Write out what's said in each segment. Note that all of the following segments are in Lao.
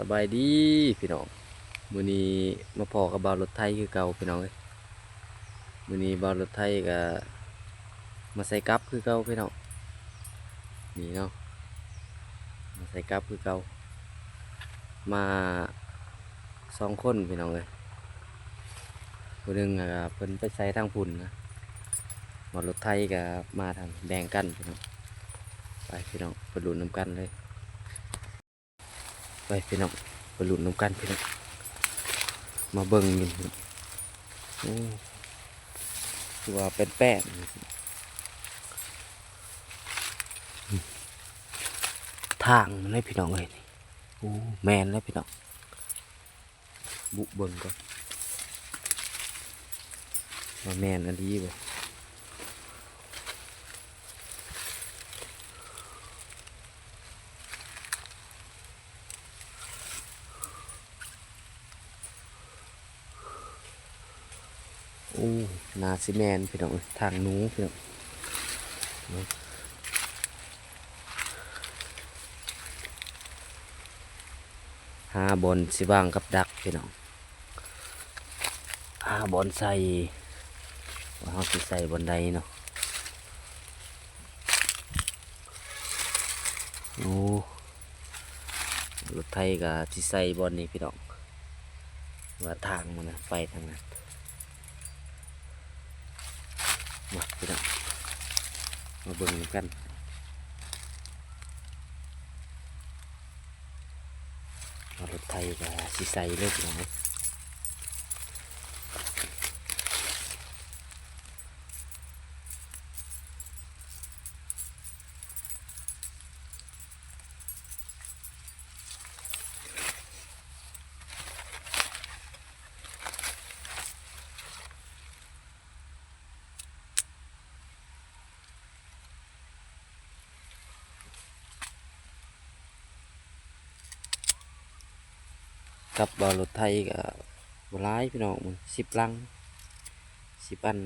ສະບາຍດີພີ່ນ້ອງ, ມື້ນີ້ມາພໍ້ກັບບ່າວລົດໄຖຄືເກົ່າພີ່ນ້ອງເອີຍ. ມື້ນີ້ບ່າວລົດໄຖກໍມາໃສ່ກັບຄືເກົ່າພີ່ນ້ອງ, ນີ້ເນາະ ມາໃສ່ກັບຄືເກົ່າ. ມາສອງຄົນພີ່ນ້ອງເອີຍ, ຜູ້ໜຶ່ງ ອ່າ ເພິ່ນໄປໃສ່ທາງພຸ້ນນະ, ບ່າວລົດໄຖກໍມາທາງ ແບ່ງກັນພີ່ນ້ອງ. ໄປພີ່ນ້ອງ ໄປລຸ້ນນຳກັນເລີຍ. ໄປພີ່ນ້ອງ ໄປລຸ້ນນຳກັນພີ່ນ້ອງ, ມາເບິ່ງຢູ່. ໂອ້ ຄືວ່າແປ້ນໆ ທາງນັ້ນແຫຼະພີ່ນ້ອງເອີຍ. ໂອ້ ແມ່ນແລ້ວພີ່ນ້ອງ, ບຸເບິ່ງກ່ອນວ່າແມ່ນອີ່ຫຼີບໍ່. ໂອ້ ໜ້າຊິແມ່ນພີ່ນ້ອງເອີຍ, ທາງໜູພີ່ນ້ອງ. ຫາບ່ອນຊິວາງກັບດັກພີ່ນ້ອງ, ຫາບ່ອນໃສ່ ວ່າເຮົາຊິໃສ່ບ່ອນໃດເນາະ. ໂອ້ ລົດໄຖກໍຊິໃສ່ບ່ອນນີ້ພີ່ນ້ອງ, ວ່າທາງມັນນະໄປທາງນັ້ນ. ມາພີ່ນ້ອງ ມາເບິ່ງນຳກັນ. ເອົາລົດໄຖກໍຊິໃສ່ເລີຍພີ່ນ້ອງເອີຍ. ກັບວ່າລົດໄຖກໍບໍ່ຫຼາຍພີ່ນ້ອງ, ສິບຫຼັງ ສິບອັນ.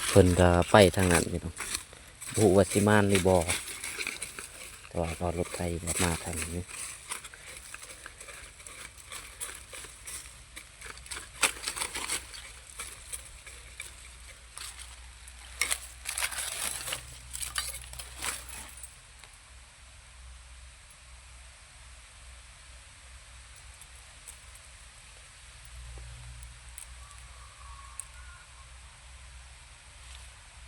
ເພິ່ນກໍໄປທາງນັ້ນພີ່ນ້ອງ, ບໍ່ຮູ້ວ່າຊິມານຫຼືບໍ່, ແຕ່ວ່າເອົາລົດໄຖມາທາງນີ້.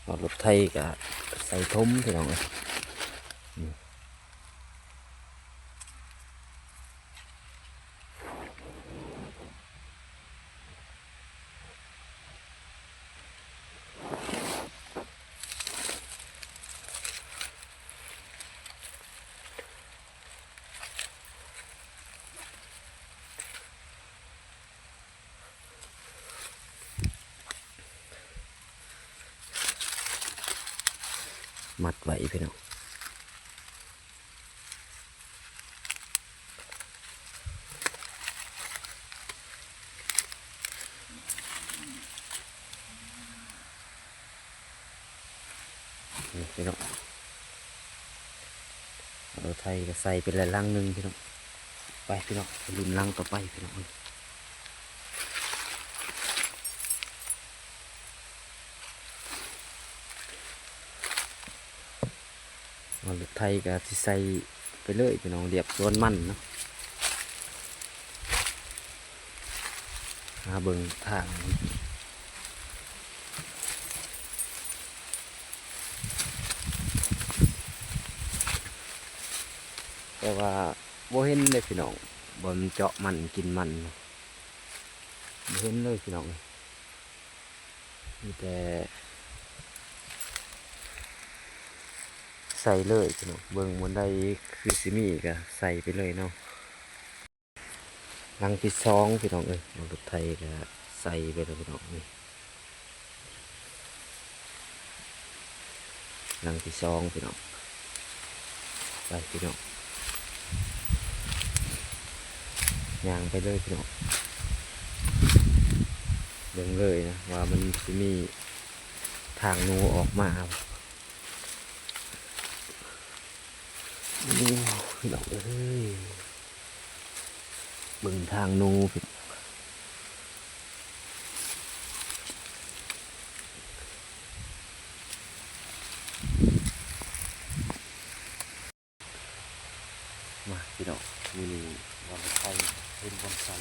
ເອົາລົດໄຖກໍໃສ່ຖົມພີ່ນ້ອງເອີຍ. ມັດໄວ້ພີ່ນ້ອງ. ນີ້ພີ່ນ້ອງ ລົດໄຖກໍໃສ່ໄປແລ້ວຫຼັງໜຶ່ງພີ່ນ້ອງ. ໄປພີ່ນ້ອງ ໄປລຸ້ນຫຼັງຕໍ່ໄປພີ່ນ້ອງ. ເອົາລົດໄຖກໍຊິໃສ່ໄປເລີຍພີ່ນ້ອງ, ລຽບສວນມັນເນາະ. ຫາເບິ່ງທາງ ແຕ່ວ່າບໍ່ເຫັນເດ້ພີ່ນ້ອງ, ບ່ອນເຈາະມັນກິນມັນ ບໍ່ເຫັນເລີຍພີ່ນ້ອງ. ມີແຕ່ໃສ່ເລີຍພີ່ນ້ອງ, ເບິ່ງບ່ອນໃດຄືຊິມີກໍໃສ່ໄປເລີຍເນາະ. ຫຼັງທີສອງພີ່ນ້ອງເອີຍ, ເອົາລົດໄຖກໍໃສ່ໄປແລ້ວພີ່ນ້ອງ. ນີ້ ຫຼັງທີສອງພີ່ນ້ອງ. ໄປພີ່ນ້ອງ. ຍ່າງໄປເລີຍພີ່ນ້ອງ ເບິ່ງເລີຍນະວ່າມັນຊິມີທາງໜູອອກມາ. ໂອ້ ພີ່ນ້ອງເອີຍ ເບິ່ງທາງໜູພີ່ນ້ອງ. ມາພີ່ນ້ອງ ມື້ນີ້ວ່າໄປເຫັນບ່ອນໃສ່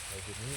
ໄປທີ່ນີ້.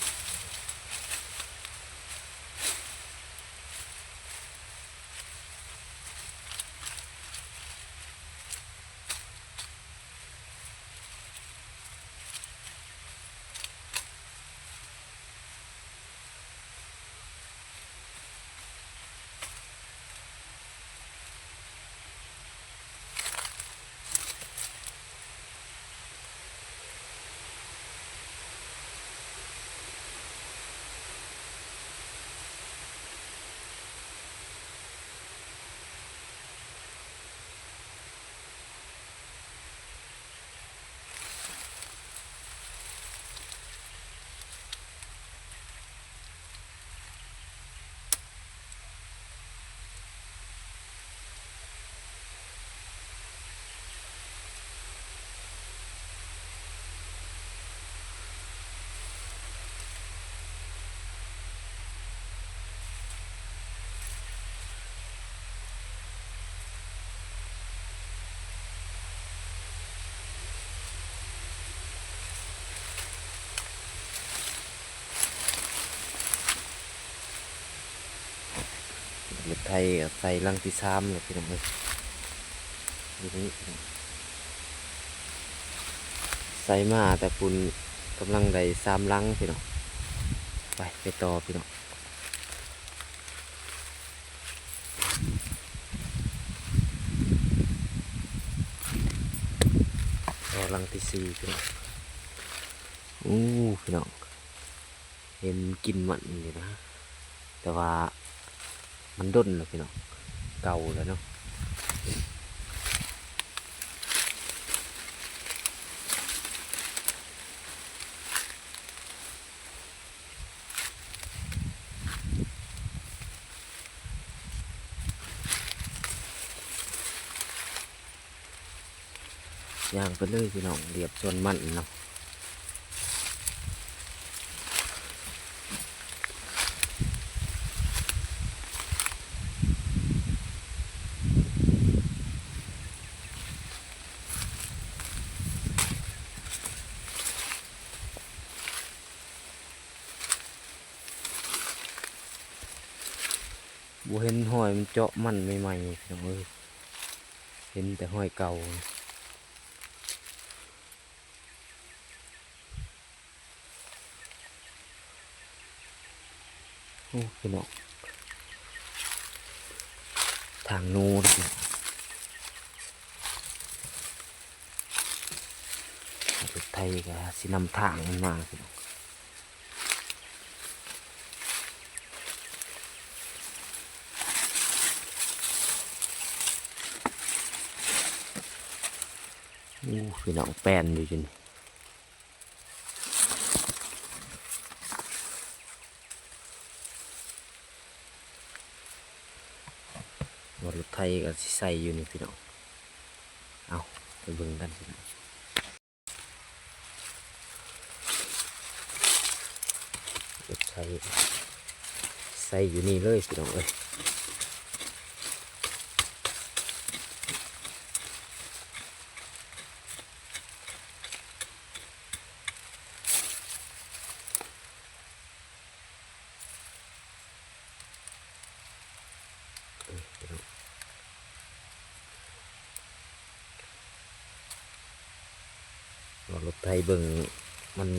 ລົດໄຖໃສ່ຫຼັງທີສາມແລ້ວພີ່ນ້ອງເອີຍ ຢູ່ນີ້ ໃສ່ມາແຕ່ພຸ້ນ ກຳລັງໄດ້ສາມຫຼັງພີ່ນ້ອງ. ໄປ ໄປຕໍ່ພີ່ນ້ອງ ຕໍ່ຫຼັງທີສີ່ພີ່ນ້ອງ. ໂອ້ ພີ່ນ້ອງ ເຫັນກິ່ນມັນຢູ່ນະ ແຕ່ວ່າມັນດົນແລ້ວພີ່ນ້ອງ ເກົ່າແລ້ວເນາະ. ຍ່າງໄປເລີຍພີ່ນ້ອງ ລຽບສວນມັນເນາະ. ບໍ່ເຫັນຮອຍມັນເຈາະມັນໃໝ່ໆ ພີ່ນ້ອງເອີຍ ເຫັນແຕ່ຮອຍເກົ່າ. ໂອ້ ພີ່ນ້ອງ ທາງໂນ້ນ ລົດໄຖກໍຊິນຳທາງມັນມາ ພີ່ນ້ອງ. ໂອ້ ພີ່ນ້ອງ ແປ້ນຢູ່ຢູ່ນີ້ ວ່າລົດໄຖກໍຊິໃສ່ຢູ່ນີ້ພີ່ນ້ອງ. ເອົາ ໄປເບິ່ງກັນພີ່ນ້ອງ ລົດໄຖໃສ່ຢູ່ນີ້ເລີຍພີ່ນ້ອງເອີຍ. ວ່າລົດໄຖເບິ່ງມັນ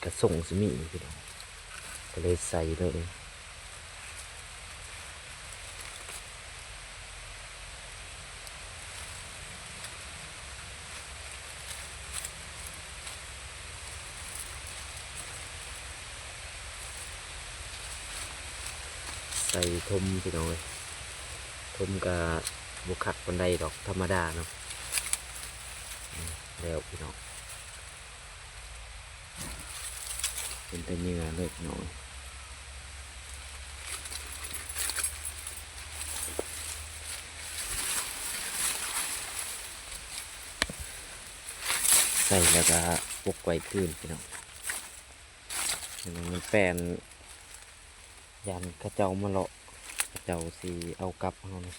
ກະສົ່ງຊິມີພີ່ນ້ອງ ກໍເລີຍໃສ່ເລີຍ. ໃສ່ຖົມພີ່ນ້ອງເອີຍ ຖົມກະບໍ່ຄັກປານໃດດອກ ທຳມະດາເນາະ. ແລ້ວພີ່ນ້ອງ ເປັນແຕ່ເຫຍື່ອເລີຍພີ່ນ້ອງ. ໃສ່ແລ້ວກໍປົກໄວ້ຄືນພີ່ນ້ອງ. ມັນແປ້ນ ຢ້ານເຂົາເຈົ້າມາເລາະ ເຂົາເຈົ້າຊິເອົາກັບເຮົານະ.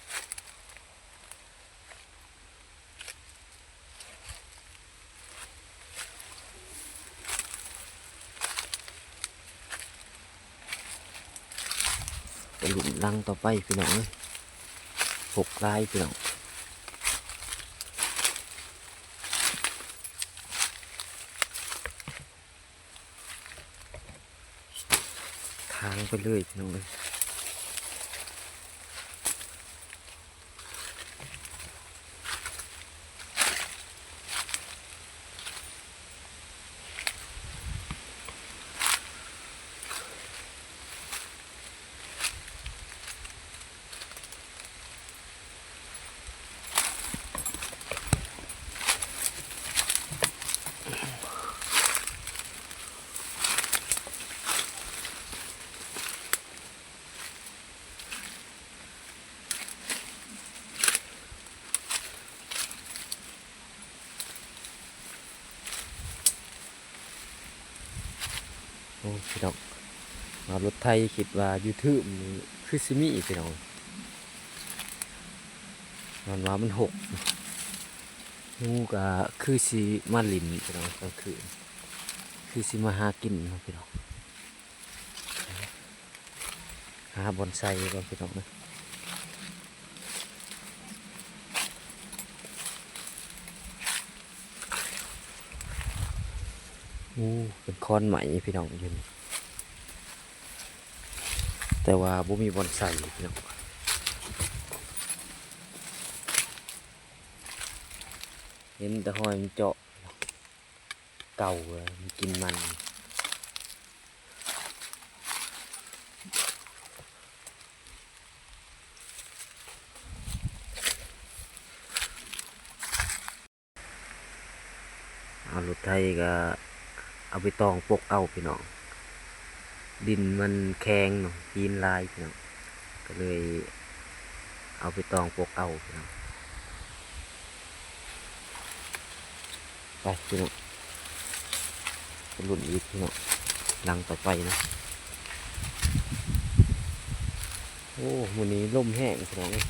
ໄປລຸ້ນຫຼັງຕໍ່ໄປພີ່ນ້ອງເອີຍ. ຫົກຫຼາຍພີ່ນ້ອງ. ທາງໄປເລີຍພີ່ນ້ອງເອີຍ. ໂອ້ ພີ່ນ້ອງ ມາລົດໄຖ ຄິດວ່າຢູ່ເທິງນີ້ຄືຊິມີພີ່ນ້ອງ ຍ້ອນວ່າມັນຫົກ. ໜູກໍຄືຊິມາຫຼິ້ນພີ່ນ້ອງ ກາງຄືນ ຄືຊິມາຫາກິນເນາະພີ່ນ້ອງ. ຫາບ່ອນໃສ່ກ່ອນພີ່ນ້ອງເອີຍ. ໂອ້ ເປັນຂອນໄມ້ພີ່ນ້ອງຢູ່ນີ້ ແຕ່ວ່າບໍ່ມີບ່ອນໃສ່ພີ່ນ້ອງ. ເຫັນແຕ່ຮອຍມັນເຈາະ ເກົ່າແລ້ວ ມັນກິນມັນ. ເອົາລົດໄຖກໍເອົາໃບຕອງປົກເອົາພີ່ນ້ອງ. ດິນມັນແຂງເນາະ ຫີນຫຼາຍພີ່ນ້ອງ ກໍເລີຍເອົາໃບຕອງປົກເອົາພີ່ນ້ອງ. ໄປພີ່ນ້ອງ ໄປລຸ້ນອີກພີ່ນ້ອງ ຫຼັງຕໍ່ໄປເນາະ. ໂອ້ ມື້ນີ້ລົມແຮງພີ່ນ້ອງເອີຍ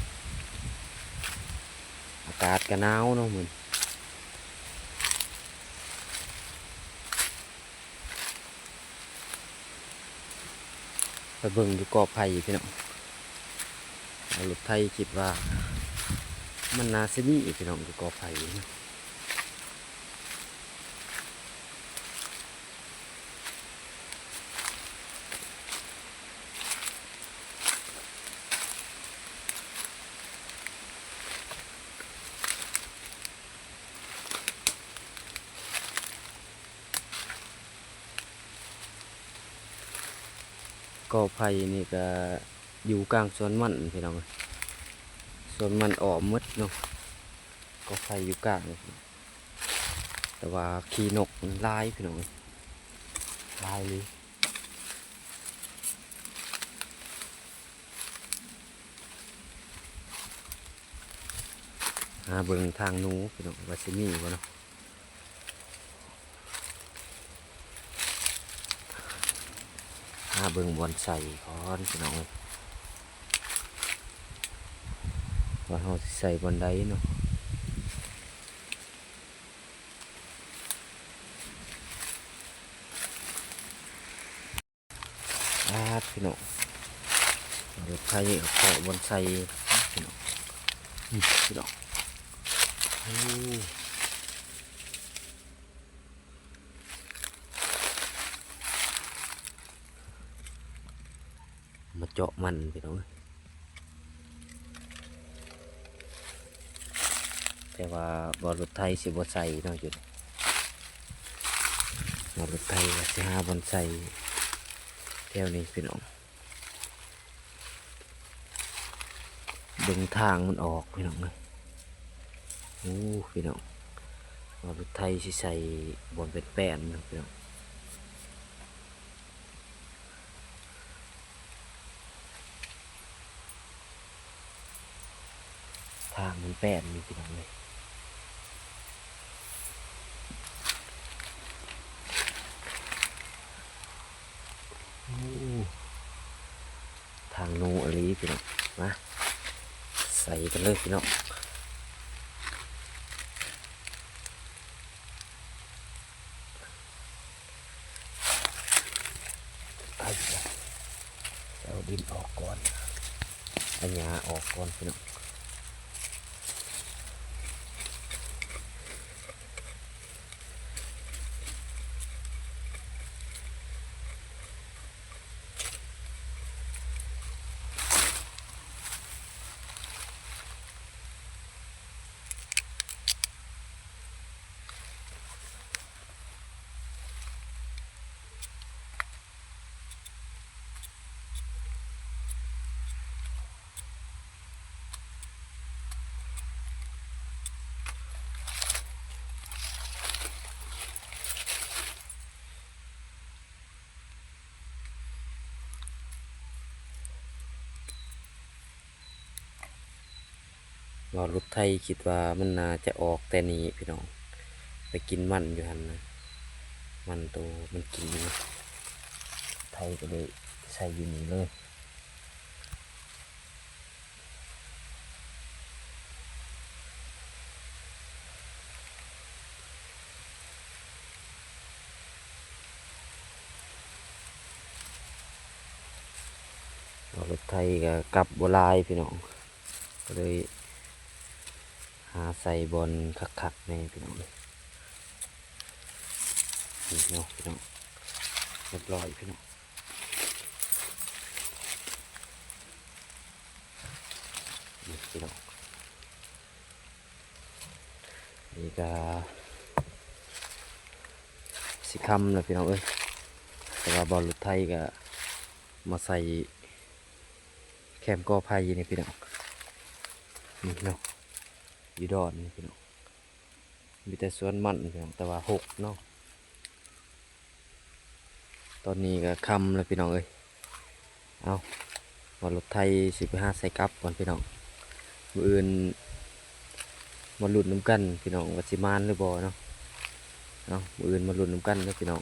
ອາກາດກໍໜາວເນາະມື້ນີ້. ໄປເບິ່ງຢູ່ກໍໄຜ່ພີ່ນ້ອງ ເອົາລົດໄຖ ຄິດວ່າມັນໜ້າຊິມີພີ່ນ້ອງ ຢູ່ກໍໄຜ່. ກໍໄຜ່ນີ້ກະຢູ່ກາງສວນມັນພີ່ນ້ອງ ສວນມັນອ້ອມໝົດເນາະ ກໍໄຜ່ຢູ່ກາງ ແຕ່ວ່າຂີ້ນົກມັນຫຼາຍພີ່ນ້ອງ ຫຼາຍເລີຍ. ຫາເບິ່ງທາງໜູພີ່ນ້ອງ ວ່າຊິມີບໍ່ເນາະ ຫາເບິ່ງບ່ອນໃສ່ກ່ອນພີ່ນ້ອງເອີຍ ວ່າເຮົາຊິໃສ່ບ່ອນໃດເນາະ. ອາດ ພີ່ນ້ອງ ລົດໄຖເຄາະບ່ອນໃສ່ພີ່ນ້ອງ ນີ້ພີ່ນ້ອງ ໂອ້ ມາເຈາະມັນພີ່ນ້ອງເອີຍ ແຕ່ວ່າບໍ່ ລົດໄຖຊິບໍ່ໃສ່ເນາະ ຢູ່ນີ້ ວ່າລົດໄຖວ່າຊິຫາບ່ອນໃສ່ແຖວນີ້ພີ່ນ້ອງ ເບິ່ງທາງມັນອອກພີ່ນ້ອງເອີຍ ໂອ້ ພີ່ນ້ອງ ວ່າລົດໄຖຊິໃສ່ບ່ອນແປນໆເນາະ ພີ່ນ້ອງ. ແປ້ນນີ້ພີ່ນ້ອງເອີຍ. ໂອ້ ທາງໜູອີ່ຫຼີພີ່ນ້ອງ. ມາ ໃສ່ກັນເລີຍພີ່ນ້ອງ. ເອົາດິນອອກກ່ອນ ເອົາຫຍ້າອອກກ່ອນພີ່ນ້ອງ. ວ່າລົດໄຖຄິດວ່າມັນໜ້າຈະອອກແຕ່ນີ້ພີ່ນ້ອງ ໄປກິນມັນຢູ່ຫັ້ນນະ ມັນໂຕມັນກິນຢູ່ ໄຖກໍເລີຍໃສ່ຢູ່ນີ້ເລີຍ. ເອົາລົດໄຖກໍກັບບໍ່ຫຼາຍພີ່ນ້ອງ ກໍເລີຍຫາໃສ່ບ່ອນຄັກໆແດ່ພີ່ນ້ອງ. ນີ້ເນາະພີ່ນ້ອງ ຮຽບຮ້ອຍພີ່ນ້ອງ. ນີ້ພີ່ນ້ອງ ນີ້ກະຊິຄ່ຳແລ້ວພີ່ນ້ອງເອີຍ ແຕ່ວ່າບ່ອນລົດໄຖກະມາໃສ່ແຄມກໍໄຜ່ນີ້ພີ່ນ້ອງ. ນີ້ເນາະ ຢູ່ດອນນີ້ພີ່ນ້ອງ ມີແຕ່ສວນມັນພີ່ນ້ອງ ແຕ່ວ່າຮົກເນາະ. ຕອນນີ້ກໍຄ່ຳແລ້ວພີ່ນ້ອງເອີຍ. ເອົາ ວ່າລົດໄຖຊິໄປຫາໃສ່ກັບກ່ອນພີ່ນ້ອງ ມື້ອື່ນມາລຸ້ນນຳກັນພີ່ນ້ອງ ວ່າຊິໝານຫຼືບໍ່ເນາະ. ເອົາ ມື້ອື່ນມາລຸ້ນນຳກັນເດີພີ່ນ້ອງ.